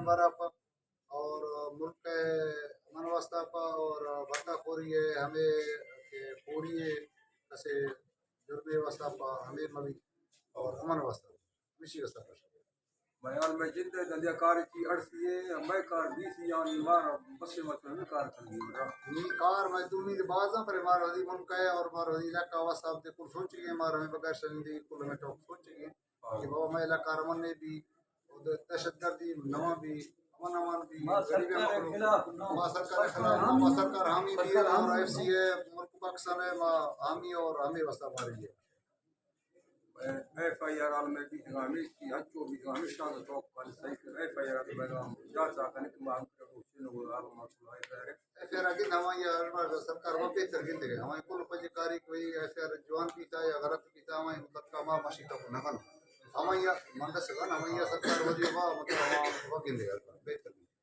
بارا پا اور ملک ءِ امن واسطہ پا اور بھتہ خوری ءِ ہمے کہ پوری ءِ کسے جرمے واسطہ پا ہمے مبی اور امن واسطہ ہمیشی واسطہ پا۔ میان میں جند ءِ دنیا کار کی اڑسی ہے، میں کار بیسی یعنی مار بس میں تو ہمیں کار کر دیا۔ نی کار میں تو نی بازاں پر مار ہدی ملک ہے اور مار ہدی علاقہ واسطہ دے کل سوچ گئے، مار ہمیں بغیر شرندی کل ہمیں ٹوک سوچ گئے کہ بابا میں علاقہ رمن نے بھی دہشت گردی نواں بھی، امن امان بھی، غریب مخلوق، ما سرکار خلاف، ما سرکار حامی بھی، اور ایف سی ہے، ملک پاکستان ہے، ما حامی اور ہمیں واسطہ ماری ہے۔ ایف آئی آر حال میں بھی ہمیش کی ہنچو بھی ہمیش شان چوک پر صحیح ایف آئی آر میں ہم جا چاہ کرنے کہ ما ہم کرو چنو حال ما سنائے۔ ایف آئی آر کی نواں یا ہر بار سرکار وہ بہتر گندے، ہمیں کل پجے کاری کوئی ایف آئی آر جوان پیتا یا غلط پیتا، ہمیں مطلب کا ما مشی تو نہ کرو۔ ہمیں یا منڈس گن، ہمیں یا سرکار ودی وا مطلب ہمیں وہ گندے بہتر۔